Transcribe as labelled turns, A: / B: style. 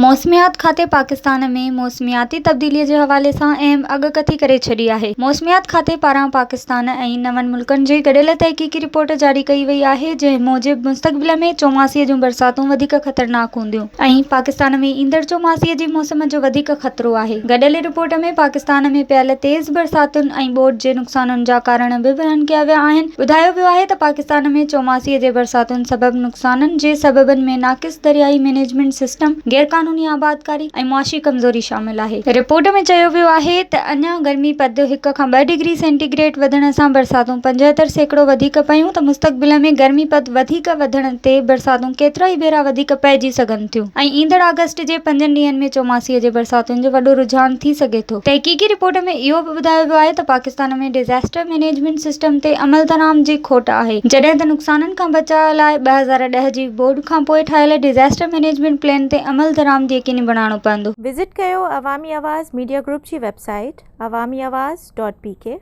A: موسميات کاتي پاڪستان ۾ موسمياتي تبديلي جي حوالي سان اهم اڳڪٿي ڪري ڇڏي آهي. موسميات کاتي پاران پاڪستان ۽ نون ملڪن جي گڏيل تحقيقي رپورٽ جاري ڪئي وئي آهي جنهن موجب مستقبل ۾ چوماسي جون برساتون وڌيڪ خطرناڪ هونديون ۽ پاڪستان ۾ ايندڙ چوماسي جي موسم جو وڌيڪ خطرو آهي. گڏيل رپورٽ ۾ پاڪستان ۾ پيل تيز برساتن ۽ ٻوڏ جي نقصانن جا ڪارڻ به بيان ڪيا ويا آهن. ٻڌايو ويو آهي ته پاڪستان ۾ چوماسي جي برساتن سبب نقصانن جي سببن ۾ ناقص دريائي مئنيجمينٽ سسٽم، غيرقانوني آبادڪاري ۽ معاشي ڪمزوري شامل آهي. رپورٽ ۾ چيو ويو آهي ته اڃا گرمي پد هڪ کان ٻه ڊگري سينٽي گريڊ وڌڻ سان برساتون 75% وڌيڪ پيون ته مستقبل ۾ گرمي پد وڌيڪ وڌڻ تي برساتون ڪيترائي ڀيرا وڌيڪ پئجي سگهن ٿيون ۽ ايندڙ آگسٽ جي پنجن ڏينهن ۾ چوماسي جي برساتن جو وڏو رجحان ٿي سگهي ٿو. تحقيقي رپورٽ ۾ اهو به ٻڌايو ويو آهي ته پاڪستان ۾ ڊيزاسٽر مئنيجمينٽ سسٽم تي عملدرآمد جي کوٽ آهي جڏهن ته نقصانن کان بچاء لاء 2010 جي ٻوڏ کانپوء ٺاهيل ڊيزاسٽر مئنيجمينٽ پلان تي عملدرآمد يقيني بڻائڻو پوندو.
B: وزٽ ڪيو عوامي آواز ميڊيا گروپ جي website Awami Awaz dot P K.